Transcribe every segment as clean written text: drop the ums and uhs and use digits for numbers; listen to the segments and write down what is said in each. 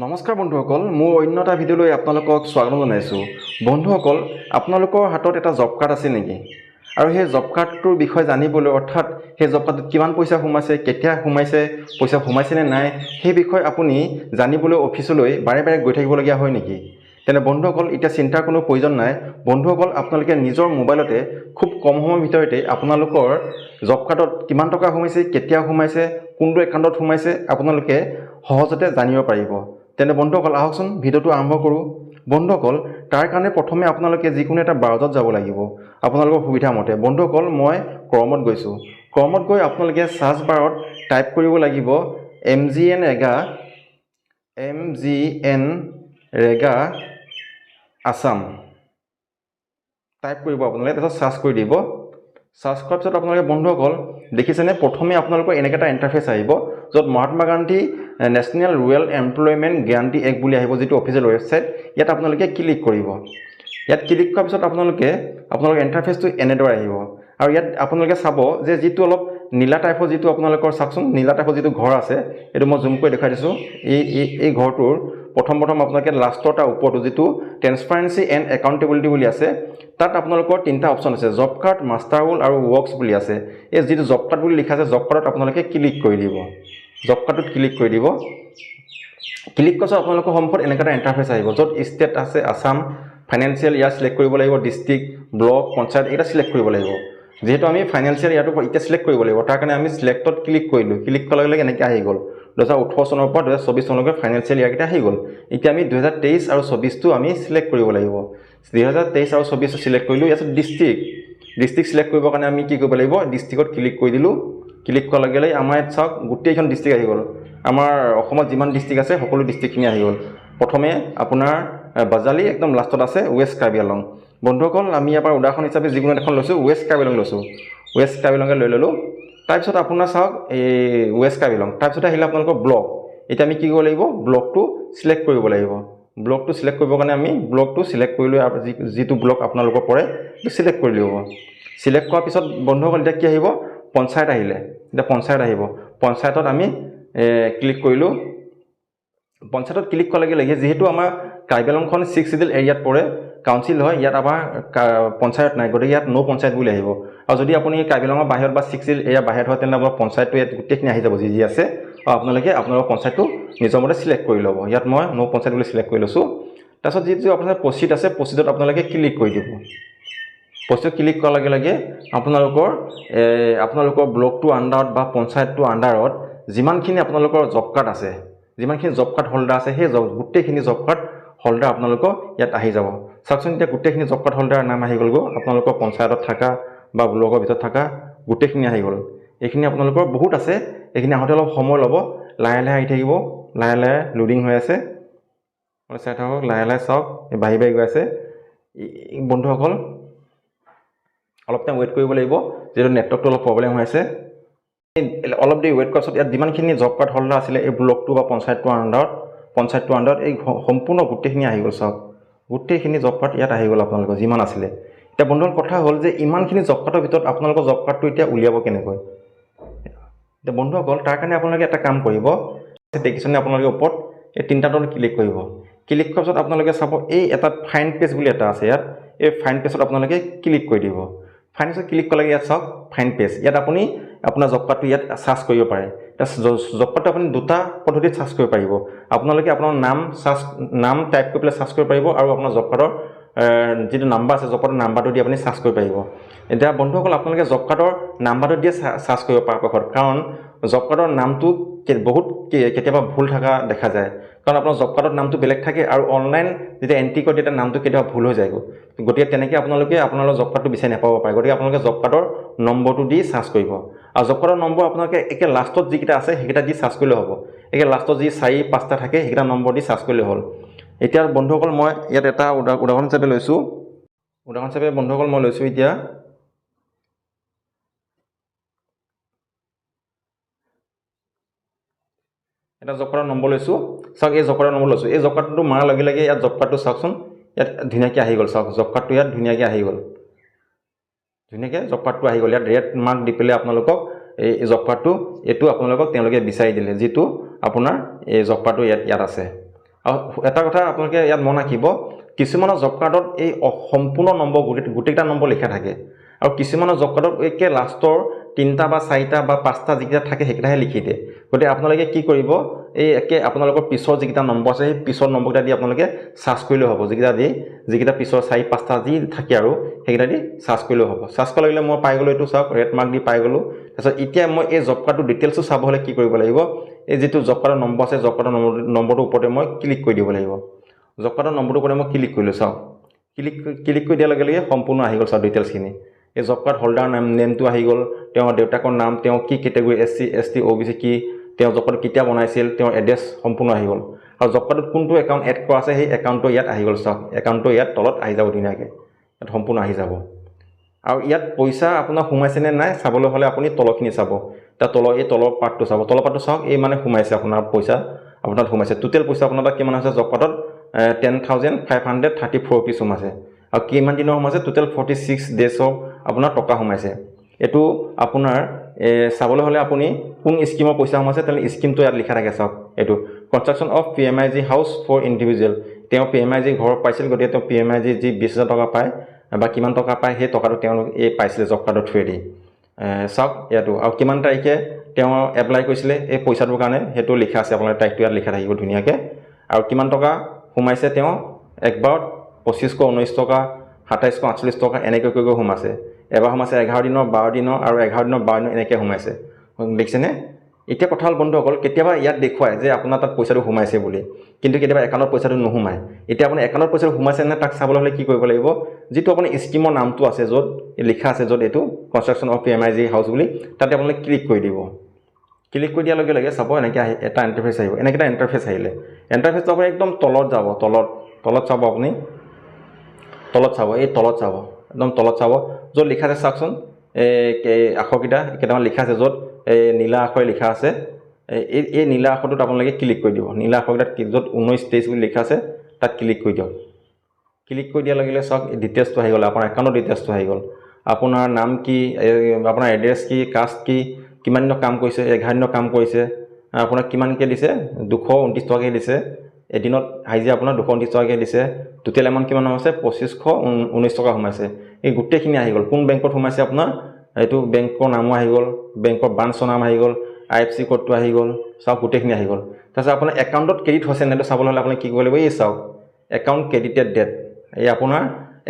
নমস্কাৰ বন্ধুসকল, মোৰ অন্য এটা ভিডিঅ'লৈ আপোনালোকক স্বাগতম জনাইছোঁ। বন্ধুসকল, আপোনালোকৰ হাতত এটা জব কাৰ্ড আছে নেকি? আৰু সেই জব কাৰ্ডটোৰ বিষয়ে জানিবলৈ, অৰ্থাৎ সেই জব কাৰ্ডটোত কিমান পইচা সোমাইছে, কেতিয়া সোমাইছে, পইচা সোমাইছেনে নাই, সেই বিষয়ে আপুনি জানিবলৈ অফিচলৈ বাৰে বাৰে গৈ থাকিবলগীয়া হয় নেকি? তেনে বন্ধুসকল, এতিয়া চিন্তাৰ কোনো প্ৰয়োজন নাই। বন্ধুসকল, আপোনালোকে নিজৰ মোবাইলতে খুব কম সময়ৰ ভিতৰতে আপোনালোকৰ জব কাৰ্ডত কিমান টকা সোমাইছে, কেতিয়া সোমাইছে, কোনটো একাউণ্টত সোমাইছে, আপোনালোকে সহজতে জানিব পাৰিব। তেনে বন্ধুসকল, আহকচোন ভিডিঅ'টো আৰম্ভ কৰোঁ। বন্ধুসকল, তাৰ কাৰণে প্ৰথমে আপোনালোকে যিকোনো এটা ব্ৰাউজাৰত যাব লাগিব আপোনালোকৰ সুবিধা মতে। বন্ধুসকল, মই ক্ৰমত গৈছোঁ। ক্ৰমত গৈ আপোনালোকে চাৰ্চ বাৰত টাইপ কৰিব লাগিব M G N REGA, M G N REGA Assam type কৰিব আপোনালোকে। তাৰপিছত চাৰ্চ কৰি দিব। চাৰ্চ কৰাৰ পিছত আপোনালোকে বন্ধুসকল দেখিছেনে, প্ৰথমে আপোনালোকৰ এনেকৈ এটা ইণ্টাৰফেচ আহিব, য'ত Mahatma Gandhi national rural employment guarantee act বুলি আহিব, যিটো অফিচিয়েল ৱেবছাইট। ইয়াত আপোনালোকে ক্লিক কৰিব। ইয়াত ক্লিক কৰাৰ পিছত আপোনালোকৰ ইণ্টাৰফেচটো এনেদৰে আহিব। আৰু ইয়াত আপোনালোকে চাব যে যিটো অলপ নীলা টাইপৰ, যিটো আপোনালোকৰ চাওকচোন, নীলা টাইপৰ যিটো ঘৰ আছে, এইটো মই জুম কৰি দেখুৱাই দিছোঁ। এই ঘৰটোৰ প্ৰথম প্ৰথম আপোনালোকে লাষ্টৰ তাৰ ওপৰটো যিটো ট্ৰেন্সপাৰেঞ্চি এণ্ড একাউণ্টেবিলিটি বুলি আছে, তাত আপোনালোকৰ তিনিটা অপশ্যন আছে, জব কাৰ্ড, মাষ্টাৰ ৰোল আৰু ৱৰ্কছ বুলি আছে। এই যিটো জব কাৰ্ড বুলি লিখা আছে, জব কাৰ্ডত আপোনালোকে ক্লিক কৰি দিব। জব কাৰ্ডটোত ক্লিক কৰি দিব। ক্লিক কৰাৰ পিছত আপোনালোকৰ সন্মুখত এনেকুৱা এটা ইণ্টাৰফেচ আহিব, য'ত ষ্টেট আছে আছাম, ফাইনেন্সিয়েল ইয়াৰ চিলেক্ট কৰিব লাগিব, ডিষ্ট্ৰিক্ট, ব্লক, পঞ্চায়ত এইকেইটা চিলেক্ট কৰিব লাগিব। যিহেতু আমি ফাইনেন্সিয়েল ইয়াৰটো এতিয়া চিলেক্ট কৰিব লাগিব, তাৰ কাৰণে আমি চিলেক্টত ক্লিক কৰিলোঁ। ক্লিক কৰাৰ লগে লগে এনেকৈ আহি গ'ল, 2018 চনৰ পৰা 2024 চনলৈকে ফাইনেন্সিয়েল ইয়াৰকেইটা আহি গ'ল। এতিয়া আমি 2023 আৰু 24টো আমি চিলেক্ট কৰিব লাগিব। 2023 আৰু 24টো চিলেক্ট কৰিলোঁ। ইয়াত ডিষ্ট্ৰিক্ট চিলেক্ট কৰিবৰ কাৰণে আমি কি কৰিব লাগিব? ডিষ্ট্ৰিক্টত ক্লিক কৰি দিলোঁ। ক্লিক কৰাৰ লগে লগে আমাৰ ইয়াত চাওক, গোটেইখন ডিষ্ট্ৰিক্ট আহি গ'ল। আমাৰ অসমত যিমান ডিষ্ট্ৰিক্ট আছে, সকলো ডিষ্ট্ৰিক্টখিনি আহি গ'ল। প্ৰথমে আপোনাৰ বাজালি, একদম লাষ্টত আছে ৱেষ্ট কাৰ্বি আংলং। বন্ধুসকল, আমি ইয়াৰ পৰা উদাহৰণ হিচাপে যিকোনো এখন লৈছোঁ, ৱেষ্ট কাৰ্বি আংলং লৈছোঁ। ৱেষ্ট কাৰ্বি আংলঙে লৈ ল'লোঁ। তাৰপিছত আপোনাৰ চাওক, এই ৱেষ্ট কাৰ্বি আংলং, তাৰপিছত আহিলে আপোনালোকৰ ব্লক। এতিয়া আমি কি কৰিব লাগিব? ব্লকটো চিলেক্ট কৰিব লাগিব। ব্লকটো চিলেক্ট কৰিবৰ কাৰণে আমি ব্লকটো চিলেক্ট কৰি লৈ যিটো ব্লক আপোনালোকৰ পৰে, সেইটো চিলেক্ট কৰি ল'ব। চিলেক্ট কৰাৰ পিছত বন্ধুসকল, এতিয়া কি আহিব? পঞ্চায়ত আহিলে। এতিয়া পঞ্চায়ত আহিব। পঞ্চায়তত আমি ক্লিক কৰিলোঁ। পঞ্চায়তত ক্লিক কৰাৰ লগে লগে, যিহেতু আমাৰ কাৰ্বি আংলংখন ছিক্স চিডিউল এৰিয়াত পৰে, কাউন্সিল হয়, ইয়াত আমাৰ পঞ্চায়ত নাই, গতিকে ইয়াত ন' পঞ্চায়ত বুলি আহিব। আৰু যদি আপুনি কাৰ্বি আংলঙৰ বাহিৰত বা ছিক্স চিডিউল এৰিয়াৰ বাহিৰত হয়, তেনেহ'লে আপোনাৰ পঞ্চায়তটো ইয়াত গোটেইখিনি আহি যাব, যি যি আছে, আৰু আপোনালোকে আপোনালোকৰ পঞ্চায়তটো নিজৰ মতে চিলেক্ট কৰি ল'ব। ইয়াত মই ন' পঞ্চায়ত বুলি চিলেক্ট কৰি লৈছোঁ। তাৰপিছত যিটো আপোনাৰ প্ৰচিড আছে, প্ৰচিডত আপোনালোকে ক্লিক কৰি দিব। প্ৰচিডত ক্লিক কৰাৰ লগে লগে আপোনালোকৰ ব্লকটোৰ আণ্ডাৰত বা পঞ্চায়তটোৰ আণ্ডাৰত যিমানখিনি আপোনালোকৰ জব কাৰ্ড আছে, যিমানখিনি জব কাৰ্ড হোল্ডাৰ আছে, সেই গোটেইখিনি জব কাৰ্ড হোল্ডাৰ আপোনালোকৰ ইয়াত আহি যাব। চাওকচোন, এতিয়া গোটেইখিনি জব কাৰ্ড হোল্ডাৰ নাম আহি গ'লগৈ। আপোনালোকৰ পঞ্চায়তত থকা বা ব্লকৰ ভিতৰত থকা গোটেইখিনি আহি গ'ল। এইখিনি আপোনালোকৰ বহুত আছে, এইখিনি আহোঁতে অলপ সময় ল'ব, লাহে লাহে আহি থাকিব, লাহে লাহে লোডিং হৈ আছে। চাই থাকক, লাহে লাহে চাওক, এই বাঢ়ি বাঢ়ি গৈ আছে। বন্ধুসকল, অলপ টাইম ৱেইট কৰিব লাগিব, যিহেতু নেটৱৰ্কটো অলপ প্ৰব্লেম হৈ আছে। অলপ দেৰি ৱেইট কৰাৰ পিছত ইয়াত যিমানখিনি জব কাৰ্ড হোল্ডাৰ আছিলে এই ব্লকটো বা পঞ্চায়তটোৰ আণ্ডাৰত, এই সম্পূৰ্ণ গোটেইখিনি আহি গ'ল। চাওক, গোটেইখিনি জব কাৰ্ড ইয়াত আহি গ'ল আপোনালোকৰ যিমান আছিলে। এতিয়া বন্ধুসকল, কথা হ'ল যে ইমানখিনি জব কাৰ্ডৰ ভিতৰত আপোনালোকৰ জব কাৰ্ডটো এতিয়া উলিয়াব কেনেকৈ? এতিয়া বন্ধুসকল, তাৰ কাৰণে আপোনালোকে এটা কাম কৰিব। দেখিছেনে, আপোনালোকে ওপৰত এই তিনিটা ডট ক্লিক কৰিব। ক্লিক কৰাৰ পিছত আপোনালোকে চাব, এই এটা ফাইণ্ড পেজ বুলি এটা আছে ইয়াত। এই ফাইণ্ড পেজত আপোনালোকে ক্লিক কৰি দিব। ফাইণ্ড পেজত ক্লিক কৰাৰ লগে ইয়াত চাওক, ফাইণ্ড পেজ, ইয়াত আপুনি আপোনাৰ জব কাৰ্ডটো ইয়াত চাৰ্চ কৰিব পাৰে। এতিয়া জব কাৰ্ডটো আপুনি দুটা পদ্ধতিত চাৰ্চ কৰিব পাৰিব। আপোনালোকে আপোনাৰ নাম টাইপ কৰি পেলাই চাৰ্চ কৰিব পাৰিব, আৰু আপোনাৰ জব কাৰ্ডৰ যিটো নাম্বাৰ আছে, জব কাৰ্ডৰ নাম্বাৰটো দি আপুনি চাৰ্চ কৰিব পাৰিব। এতিয়া বন্ধুসকল, আপোনালোকে জব কাৰ্ডৰ নাম্বাৰটো দিয়ে চাৰ্চ কৰিব পৰাপক্ষত, কাৰণ জব কাৰ্ডৰ নামটো বহুত কেতিয়াবা ভুল থকা দেখা যায়। কাৰণ আপোনাৰ জব কাৰ্ডৰ নামটো বেলেগ থাকে আৰু অনলাইন যেতিয়া এণ্ট্ৰি কৰে তেতিয়া নামটো কেতিয়াবা ভুল হৈ যায়গৈ। গতিকে তেনেকৈ আপোনালোকে আপোনালোকৰ জব কাৰ্ডটো বিচাৰি নাপাব পাৰে। গতিকে আপোনালোকে জব কাৰ্ডৰ নম্বৰটো দি চাৰ্চ কৰিব। আৰু জব কাৰ্ডৰ নম্বৰ আপোনালোকে একে লাষ্টত যিকেইটা আছে সেইকেইটা দি চাৰ্চ কৰিলে হ'ব। একে লাষ্টত যি 4 5টা থাকে সেইকেইটা নম্বৰ দি চাৰ্চ কৰিলে হ'ল। এতিয়া বন্ধুসকল, মই ইয়াত এটা উদাহৰণ হিচাপে লৈছোঁ। উদাহৰণ হিচাপে বন্ধুসকল, মই লৈছোঁ এতিয়া এটা জব কাৰ্ডৰ নম্বৰ লৈছোঁ। চাওক, এই জব কাৰ্ডৰ নম্বৰ লৈছোঁ। এই জব কাৰ্ডটো মৰাৰ লগে লগে ইয়াত জব কাৰ্ডটো চাওকচোন, ইয়াত ধুনীয়াকৈ আহি গ'ল। চাওক, জব কাৰ্ডটো ইয়াত ধুনীয়াকৈ আহি গ'ল। ধুনীয়াকৈ জব কাৰ্ডটো আহি গ'ল। ইয়াত ৰেড মাৰ্ক দি পেলাই আপোনালোকক এই জব কাৰ্ডটো এইটো আপোনালোকক তেওঁলোকে বিচাৰি দিলে, যিটো আপোনাৰ এই জব কাৰ্ডটো ইয়াত আছে। আৰু এটা কথা আপোনালোকে ইয়াত মন ৰাখিব, কিছুমানৰ জব কাৰ্ডত এই সম্পূৰ্ণ নম্বৰ, গোটেইকেইটা নম্বৰ লিখা থাকে আৰু কিছুমানৰ জব কাৰ্ডত একে লাষ্টৰ 3টা বা 4টা বা 5টা যিকেইটা থাকে সেইকেইটাহে লিখি দিয়ে। গতিকে আপোনালোকে কি কৰিব, এই একে আপোনালোকৰ পিছৰ যিকেইটা নম্বৰ আছে সেই পিছৰ নম্বৰকেইটা দি আপোনালোকে চাৰ্চ কৰিলেও হ'ব। যিকেইটা পিছৰ 4 5টা যি থাকে আৰু সেইকেইটা দি চাৰ্চ কৰিলেও হ'ব। চাৰ্চ কৰাৰ লগে লগে মই পাই গ'লোঁ, এইটো চাওক ৰেড মাৰ্ক দি পাই গ'লোঁ। তাৰপিছত এতিয়া মই এই জব কাৰ্ডটোৰ ডিটেইলছটো চাব হ'লে কি কৰিব লাগিব, এই যিটো জব কাৰ্ডৰ নম্বৰ আছে জব কাৰ্ডৰ নম্বৰটোৰ ওপৰতে মই ক্লিক কৰি দিব লাগিব। জব কাৰ্ডৰ নম্বৰটোৰ ওপৰতে মই ক্লিক কৰিলোঁ, চাওক ক্লিক কৰি দিয়াৰ লগে লগে সম্পূৰ্ণ আহি গ'ল। চাওক ডিটেইলছখিনি, এই জব কাৰ্ড হোল্ডাৰ নেমটো আহি গ'ল, তেওঁৰ দেউতাকৰ নাম, তেওঁ কি category, S C, S T, O B C কি, তেওঁ জব কাৰ্ডটো কেতিয়া বনাইছিল, তেওঁৰ এড্ৰেছ সম্পূৰ্ণ আহি গ'ল। আৰু জব কাৰ্ডত কোনটো একাউণ্ট এড কৰা আছে সেই একাউণ্টটো ইয়াত আহি গ'ল। চাওক একাউণ্টটো ইয়াত তলত আহি যাব ধুনীয়াকৈ, ইয়াত সম্পূৰ্ণ আহি যাব। আৰু ইয়াত পইচা আপোনাৰ সোমাইছেনে নাই চাবলৈ হ'লে আপুনি তলৰখিনি চাব, তাৰ এই তলৰ পাৰ্টটো চাব। তলৰ পাৰ্টটো চাওক, এই মানে সোমাইছে আপোনাৰ পইচা, আপোনাৰ সোমাইছে টোটেল পইচা আপোনাৰ তাত কিমান হৈছে জব কাৰ্ডত 10,534 ৰুপিজ সোমাইছে। আৰু কিমান দিনৰ সোমাইছে, টোটেল 46 ডেইজৰ আপোনাৰ টকা সোমাইছে। এইটো আপোনাৰ চাবলৈ হ'লে আপুনি কোন স্কীমৰ পইচা সোমাইছে, তেনেহ'লে স্কীমটো ইয়াত লিখা থাকে। চাওক এইটো construction of P M I G house for individual, তেওঁ পি এম আই জি ঘৰ পাইছিল, গতিকে তেওঁ পি এম আই জি যি 20,000 টকা পায় বা কিমান টকা পায় সেই টকাটো তেওঁলোক এই পাইছিলে জব কাৰ্ডৰ থ্ৰুৱেদি। চাওক ইয়াতো আৰু কিমান তাৰিখে তেওঁ এপ্লাই কৰিছিলে এই পইচাটোৰ কাৰণে সেইটো লিখা আছে, আপোনাৰ তাৰিখটো ইয়াত লিখা থাকিব ধুনীয়াকৈ। আৰু কিমান টকা সোমাইছে তেওঁ একবাৰত 2,519 টকা, 2,748 টকা এনেকৈ কৈ কৈ সোমাইছে। এবাৰ সোমাইছে 11 দিনৰ, 12 দিনৰ আৰু 11 দিনৰ 12 দিনৰ এনেকৈ সোমাইছে, দেখিছেনে? এতিয়া কথা হ'ল বন্ধুসকল, কেতিয়াবা ইয়াত দেখুৱায় যে আপোনাৰ তাত পইচাটো সোমাইছে বুলি, কিন্তু কেতিয়াবা একাউণ্টত পইচাটো নোসোমায়। এতিয়া আপুনি একাউণ্টত পইচাটো সোমাইছে নে তাক চাবলৈ হ'লে কি কৰিব লাগিব, যিটো আপুনি স্কীমৰ নামটো আছে য'ত লিখা আছে, য'ত এইটো construction of P M I G house বুলি, তাতে আপোনালোকে ক্লিক কৰি দিব। ক্লিক কৰি দিয়াৰ লগে লগে চাব এনেকৈ আহি এটা ইণ্টাৰফেচ আহিব। এনেকৈ এটা ইণ্টাৰফেচ আহিলে ইণ্টাৰফেচটো আপুনি একদম তলত যাব, তলত চাব, আপুনি তলত চাব, এই তলত চাব, একদম তলত চাব য'ত লিখা আছে চাওকচোন, এই আখৰকেইটা কেইটামান লিখা আছে য'ত এই নীলা আখৰে লিখা আছে, এই নীলা আখৰটোত আপোনালোকে ক্লিক কৰি দিব। নীলা আখৰকেইটাত য'ত 19-23 বুলি লিখা আছে তাত ক্লিক কৰি দিয়ক। ক্লিক কৰি দিয়াৰ লগে লগে চাওক এই ডিটেইলছটো আহি গ'ল, আপোনাৰ একাউণ্টৰ ডিটেইলছটো আহি গ'ল, আপোনাৰ নাম কি, আপোনাৰ এড্ৰেছ কি, কাষ্ট কি, কিমান দিনৰ কাম কৰিছে, 11 দিনৰ কাম কৰিছে, আপোনাক কিমানকৈ দিছে, 229 টকাকৈ দিছে এদিনত, হাজিৰা আপোনাৰ 229 টকাকৈ দিছে, টোটেল এমাউণ্ট কিমান সোমাইছে, 2,519 টকা সোমাইছে। এই গোটেইখিনি আহি গ'ল। কোন বেংকত সোমাইছে আপোনাৰ, এইটো বেংকৰ নামো আহি গ'ল, বেংকৰ ব্ৰাঞ্চৰ নাম আহি গ'ল, আই এফ চি ক'ডটো আহি গ'ল, চাওক গোটেইখিনি আহি গ'ল। তাৰপিছত আপোনাৰ একাউণ্টত ক্ৰেডিট হৈছে নে এইটো চাবলৈ হ'লে আপুনি কি কৰিব লাগিব, এই চাওক একাউণ্ট ক্ৰেডিটেড ডেট, এই আপোনাৰ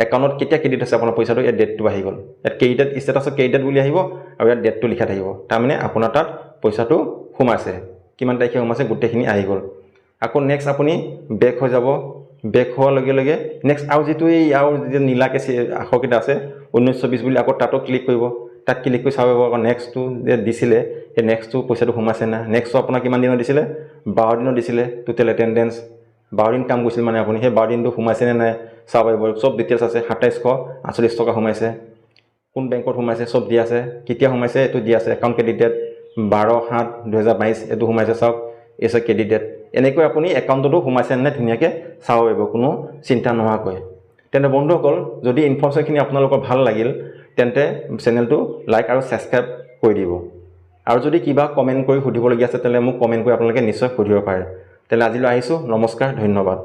একাউণ্টত কেতিয়া ক্ৰেডিট হৈছে আপোনাৰ পইচাটো, এই ডেটটো আহি গ'ল। ইয়াত ক্ৰেডিটেড ষ্টেটাছত ক্ৰেডিটেড বুলি আহিব আৰু ইয়াত ডেটটো লিখা থাকিব, তাৰমানে আপোনাৰ তাত পইচাটো সোমাইছে, কিমান তাৰিখে সোমাইছে গোটেইখিনি আহি গ'ল। আকৌ নেক্সট আপুনি বেক হৈ যাব। বেক হোৱাৰ লগে লগে নেক্সট আৰু যিটো এই আৰু যিটো নীলাকৈ আখৰকেইটা আছে 19-24 বুলি, আকৌ তাতো ক্লিক কৰিব। তাত ক্লিক কৰি চাব আকৌ নেক্সটটো যে দিছিলে সেই নেক্সটটো পইচাটো সোমাইছে নাই। নেক্সটটো আপোনাক কিমান দিনত দিছিলে, 12 দিনত দিছিলে, টোটেল এটেণ্ডেঞ্চ 12 দিন কাম কৰিছিল, মানে আপুনি সেই 12 দিনটো সোমাইছে নে নাই চাব পাৰিব। চব ডিটেইলছ আছে, 2,748 টকা সোমাইছে, কোন বেংকত সোমাইছে চব দিয়া আছে, কেতিয়া সোমাইছে এইটো দিয়া আছে, একাউণ্ট ক্ৰেডিট ডেট 12/7/2022 এইটো সোমাইছে, চাওক এই আছে ক্ৰেডিট ডেট। এনেকৈ আপুনি একাউণ্টতো সোমাইছে নে নাই ধুনীয়াকৈ চাব পাৰিব কোনো চিন্তা নোহোৱাকৈ। তেন্তে বন্ধুসকল, যদি ইনফৰ্মেশ্যনখিনি আপোনালোকৰ ভাল লাগিল তেন্তে চেনেলটো লাইক আৰু ছাবস্ক্ৰাইব কৰি দিব। আৰু যদি কিবা কমেণ্ট কৰি সুধিবলগীয়া আছে তেন্তে মোক কমেণ্ট কৰি আপোনালোকে নিশ্চয় সুধিব পাৰে। তেন্তে আজিলৈ আহিছোঁ, নমস্কাৰ, ধন্যবাদ।